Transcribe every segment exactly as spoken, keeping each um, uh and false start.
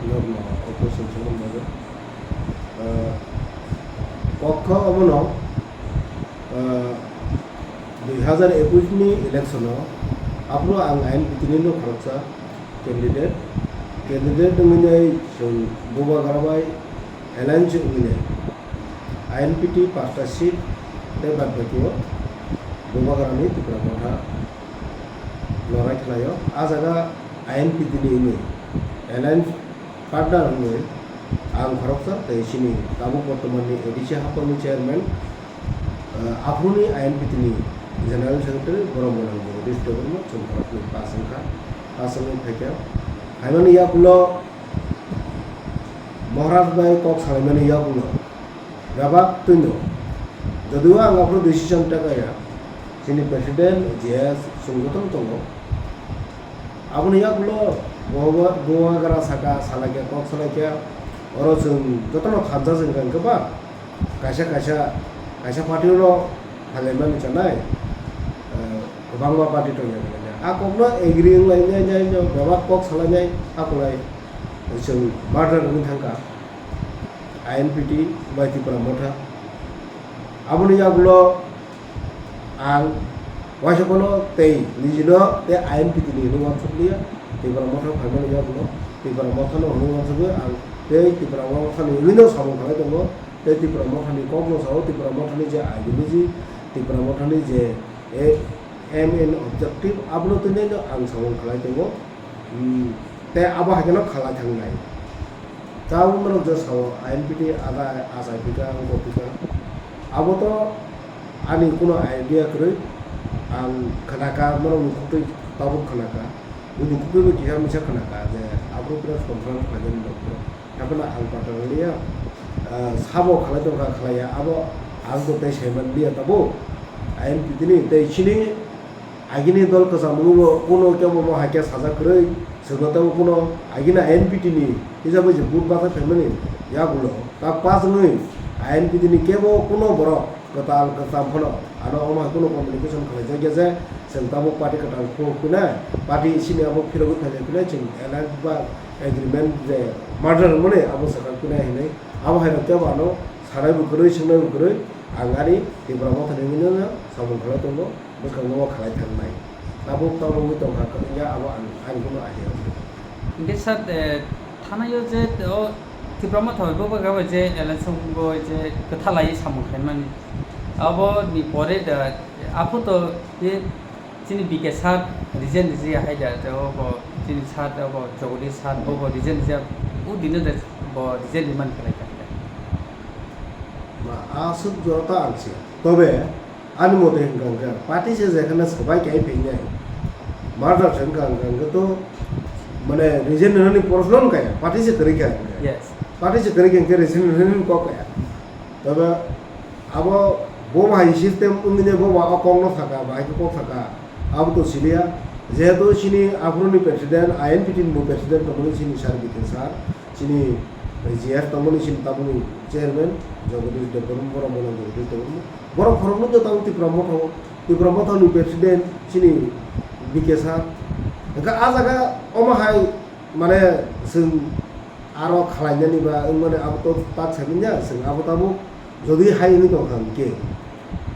Norma operation chwng nai. Ah, kok kha omono, ah, dui hazar ekush ni election o aphuru ang I N P T ni no khoroksa candidate. Candidate wngwi nai chwng Bubagra bai alliance wngwi nai I N P T pasta seat tei bad baki o Bubagra ni Tipra Motha lorai khlaio. A jaga I N P T ni wngwi alliance partner wngwi ang khoroksa tei chini tabuk bortoman ni A D C hapang ni chairman, ah, aphuru ni I N P T ni general secretary borok bo nang Jagadish Debbarma chwng khoroknwi pass wngkha, pass wngwi phaikha. Phaimani yakulo Maharaj bai kok salaimani yakulo bebak twino. Jodio ang aphuru decision ta kaya, chini president J S Songgothon tongo. Aboni yakulo Bubagra saka, salaikha, kok salaikha, oro chwng jotono khamjak wngkha hwnkhe ba kaisa, kaisa, kaisa party-o phailaimani chanai, eh, kwbangma party tongya hwnkhe. A kokno agree wnglainai, bebak kok salainai, akolai chwng murder wngwi thangkha I N P T bai Tipra Motha. Aboni yakulo ang uaisa phano tei nijino tei I N P T ni hwnwi uansuk liya, Tipra Motha phaimani yakulo Tipra Mothano hwnwi uansukwi ang tei Tipra Mothani wngwino samung khlai tongo, tei Tipra Mothani kokno sao, Tipra Mothani je ideology, Tipra Mothani je, eh, aim and objective, abono twinai no ang samung khlai tongo. Hmm, tei abo hai kheno khalai thangnai. Tabuk norok je sao, I N P T ada achai phika, wngkok phika. Abo to ani kuno idea kwrwi, ang khnaka, norokni khuktwi tabuk khnaka. Bini khuktwi bo kisa misa khnaka je aphuru press conference khlaijak ni dokphuru. Haphano ang patalaliya, ah, sabo khalai tongkha khlaiya, abo ang bo tei saiman liya tabuk. I N P T ni tei chini agini dol kwcham wngwi bo kuno kebo mo hai khe sajak kwrwi, chwngno teibo kuno agini I N P T ni hisab bai je vote bachai phaimani yagulo ta pass wngwi I N P T ni kebo kuno borok kwtal kwcham phano ano omo hai kuno communication khlaijak ya je chwng tabuk party kwtal khuluk phinai, party sini abo phirogwi phaijak phinai, chwng alliance ba agreement je merger wngmani abo swkang phinai hinwi abo hai rok kebo ano sanai bo kwrwi swngnai bo kwrwi ang ani Tipra Mothani wngwi no samung khlai tongo. Bwskango o khalai thangnai. Tabuk tabuk wngwi tongkha, ya abo ang, ani kuno idea wngkha. Hingke sir, eh, thanaio je o Tipra Motha bai bo bai je election bo je kwthalai samung khaimani. Abo ni pore da, aphuru to je chini B K sir resign riji hai da, je o bo chini sir, o bo Jagadish sir, bo bo resign rija, o dino da bo resign rimani khlai kha. Ma, aswk jora ta ang siya. Tobe, Ani mote hwnkha hwnkha, party se jekheno swbai kai phainai. Murder se wngkha hwnkha hwnkhe to, mane, resign rwnani proshno wngkha ya, party se kwrwi kha hwnkhe. Yes. Party se kwrwi kha hwnkhe resign rwnani kok kaya. Tabo abo bo bahai system wngwi bo ba o kokno saka, bahai khe kok saka. Abo to siliya, jehetu chini aphuruni president, I N P T ni bo president tongmani chini sir B K sir, chini G S tongmani chini tabukni chairman Jagadish Debbarma, borok mano Jagadish Debbarma. Borok khoroknwi to tabuk Tipra Motha o, Tipra Motha ni president chini B K sir. Hwnkhe ah jaga omo hai mane chwng aro khalainani ba wngmani abo to tak saimanya, chwng abo tabuk jodi hai wngwi tongkha hwnkhe,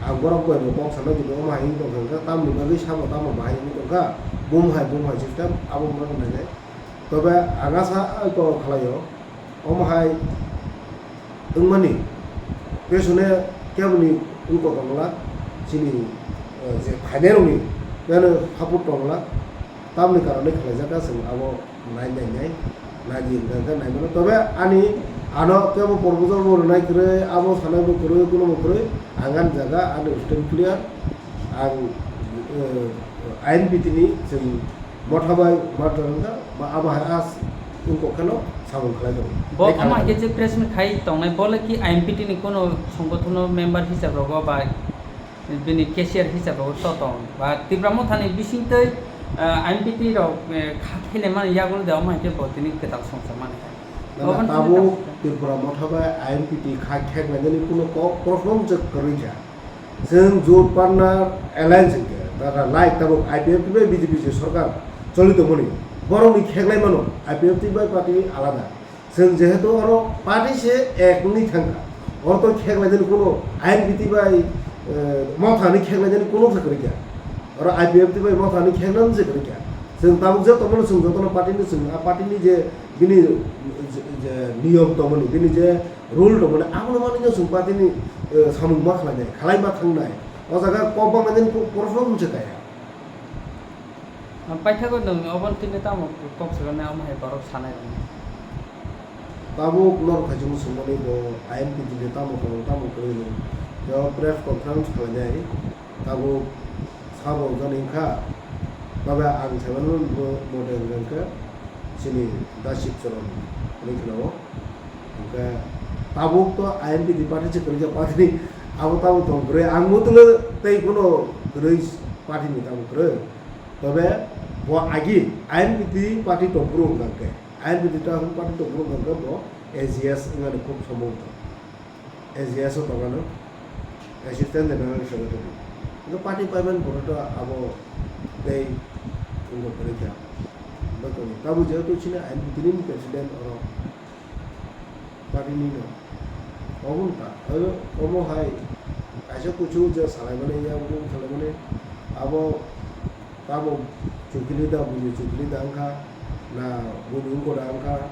ang borok bai bo kok sanai, jodi omo hai wngwi tongkha hwnkhe, tamoni bagwi sabo tamo bahai wngwi tongkha, bum hai bum hai system abo wngmano nainai. Tobe ang asa kok khlaio, omo hai wngmani pesone keboni wngkok tongla, chini, eh, je phainairokni beno support tongla, tamoni karone khlaijak kha chwng abo. Nai, nai, nai. Nai di, hwnkha hwnkhe nai mano. Tobe ani ano kebo proposal bo rwnai kwrwi, abo sanai bo kwrwi, kuno bo kwrwi. Ang ani jaga, ani stand clear. Ang, eh, I N P T ni chwng motha bai murder wngkha, ba abo hai as wngkok kheno samung khlai tongo. Bo tei omo kha hai khe je press meet khai tongnai, bo le ki I N P T ni kuno songothono member hisab rogo ba bini cashier hisab rogo to tong? Ba Tipra Motha ni bising tei, ah, I N P T rok, eh, kha khele mani yagulo de omo hai khe bo tini kwtal songcha mani. Na, na, tabuk Tripura Motha bai I N P T kha khek nai nani kuno kok proshno se kwrwi kha. Chwng jot partner alliance hwnkhe, tata like tabuk I P F T bai B J P je sarkar choli tongmani. Borokni kheklai mano, I P F T bai party alada. Chwng jehetu oro party se ek wngwi thangkha. Oro to kheklainani kuno I N P T bai, eh, Mothani kheklainani kuno se kwrwi kha. Oro I P F T bai Mothani kheknani se kwrwi kha. Chwng tabuk je tongmani chwng jotono party ni chwng, a party ni je bini je, je niyom tongmani, bini je rule tongmani, abono manwi no chwng party ni, eh, samung ma khlainai, khlai ma thangnai. O jaga kok bangma nini kok porofno mungsa kaya. Ang paithago nwng oboni tini tamo kok swkang nai, omo hai borok sanai rwngmani. Tabuk norok hai chwng swngmani bo I N P T ni tamo kwrwng tamo kwrwi nwng. Yo press conference khlainai. Tabuk sabo jani wngkha. Babe ang saimano mo-, model wngkha. Chini Dasip Choron ni khwnao. Hingkhe tabuk to I N P T party se kwrwi kha party ni abo tabuk tong kwrwi. Ang mutulo tei kuno kwrwi party ni tabuk kwrwi. Tobe bo agi I N P T party tongphuru wngkha khe, I N P T ta party tongphuru wngkha khe bo A G S wngmani khub sombhoboto. A G S o tongmano, Assistant General Secretary. Hingkhe party paiman bono to abo tei wngkha kwrwi kha. Tabuk jehetu chini I N P T ni president oro. Party ni no. Obo wngkha. Obo, obo hai kaisa kuchuk je salaimani, ya bo salaimani. Abo tamo chukili da, buini chukili da wngkha, na buini wngko da wngkha.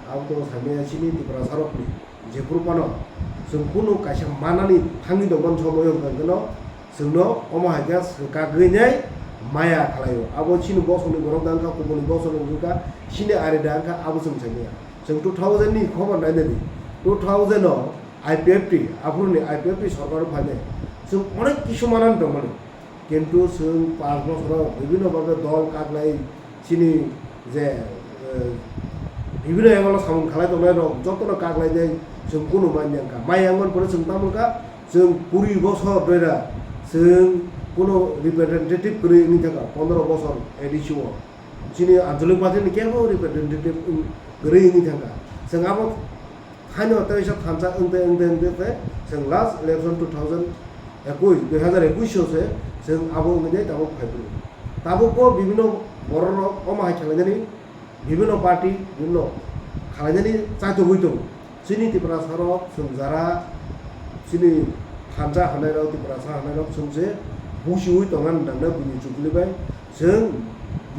Abo to saimanya chini Tiprasa rokni. Jephuru phano chwng kunu kaisa manani thangwi tongmani somoio wngkha hwnkhe no, chwngno omo hai khe swkagwi nai maya khlaio. Abo chini bosongni borok da wngkha, kubuni bosongni wngkha, chini ari da wngkha, abo chwng saimanya. Chwng two thousand ni khobor nainani, two thousand o I P F T, aphuruni I P F T sorkar phainai, chwng onek kisu manani tongmani. Kintu chwng panch bosoro bibhinno bhabe dol kaklai, chini je, eh, bibhinno angle o samung khalai tongnai rok jotono kaklai de chwng kunu manya wngkha. Maya wngmani pore chwng tamo wngkha, chwng kuri bosor doira chwng kunu representative kwrwi wngwi thangkha, pondro bosor A D C o. Chini Anchalik Party ni kebo representative wng-, kwrwi wngwi thangkha. Chwng abo haino teisa thansa wngte, wngte, wngte, wngte, chwng last election two thousand ekush, dui hazar ekush o se chwng abo wngwi nai tabuk phaiphuru. Tabuk bo bibhinno borok rok omo hai khwlainani, bibhinno party, bibhinno khwlainani chaitogwi tongo. Chini Tiprasa rok chwng jara chini thansa hwnai rok, Tiprasa hwnai rok chwng se busiwi tongna nangnai buini chukli bai. Chwng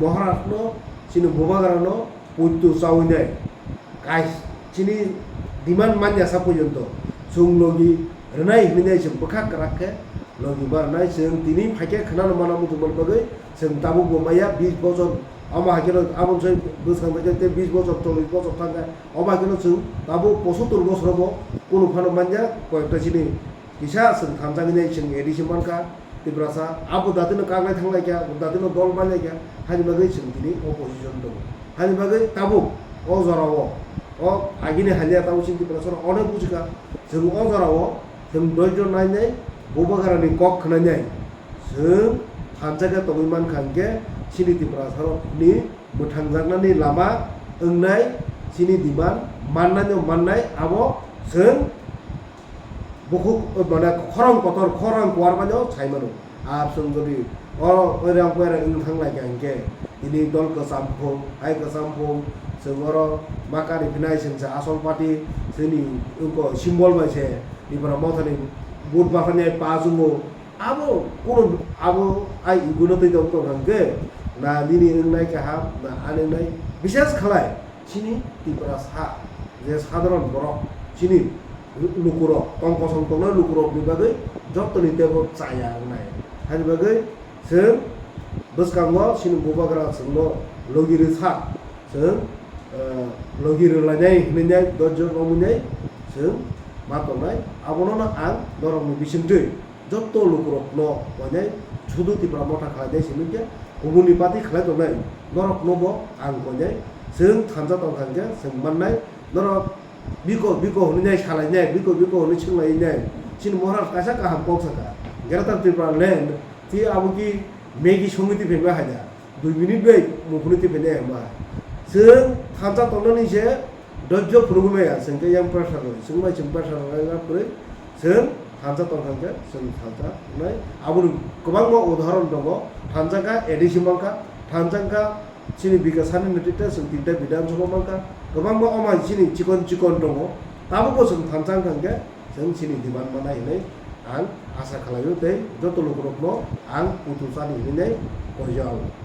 Maharaj no, chini Bubagra no poito chawi nai. Kais chini demand manya sa porjonto chwng logi rwnai hinwi nai chwng bwkha kwrak khe logi ma rwnai. Chwng tini phaikhe khwnano mana muchungmani bagwi chwng tabuk bo maya bis bochor. Omo hai kheno aboni soi bwskang bai khe tei bis bochor, chollish bochor thangkha. Omo hai kheno chwng tabuk pochattor bochor bo kunu phano manya, koyekta chini kisa chwng thansa hinwi chwng A D C mankha Tiprasa. Abo datino kaklai thanglaikha, datino dol manlaikha, haini bagwi chwng tini opposition tongo. Haini bagwi tabuk o jorao, o agini haliya tabuk chini Tiprasa rok onek bujikha. Chwng o jorao chwng doijo nainai, Bubagrani kok khwnainai. Chwng thansa khe tongwi mankha hinkhe chini Tiprasa rokni mwthangjaknani lama wngnai, chini demand mannai no mannai, abo chwng bukhuk, mane, khorang kotor, khorang kuar mano sai mano. Ar chwng jodi o oirang poirang wng thang lai kha hinkhe tini dol kwcham phung, hai kwcham phung chwng oro ma kari phinai chwng se asol party chini wngkha symbol bai se Tipra Mothani vote bathani ai pass wngo. Abo kunu abo ai iguno twi tong tong hwnkhe na nini wngnai kaham na ani wngnai, bises khlai chini Tiprasa je sadharon borok chini lukurok tong kosong tongnai lukurokni bagwi jottoni teibo chaya wngnai. Haini bagwi chwng bwskango chini Bubagra chwngno logi rwsa, chwng, eh, logi rwlainai hwnwi nai doijo romwi nai chwng ma tongnai. Abono no ang norokni bisingtwi jotto lukurokno koinai sudu Tipra Motha khlainai simi khe kubuni party khlai tongnai norokno bo ang koinai. Chwng thansa tongkha hinkhe chwng mannai norok biko biko hwnwi nai salainai, biko biko hwnwi swnglainai. Chini Maharaj kaisa kaham kok sakha, Greater Tripura Land tei abo ki Maggie songwi twi phaiba haida. Dui minute bai muphunwi twi phainai ang ba. Chwng thansa tongnani se doijo phunugwi maya, chwng khe yang pressure rwi, chwng bai chwng pressure rwi lab kwrwi, chwng thansa tongkha khe chwng thansa wngnai. Aboni kwbangma udahoron tongo, thansa kha A D C mankha, thansa kha Chini Bikash hani netrite chwng tinta Bidhan Sabha mankha, kwbangma omai chini chikon chikon tongo, tabukbo chwng thansa wngkha hwnkhe chwng chini demand manai hinwi ang asa khlaio tei joto lukurokno ang putu chani hinwi koijak.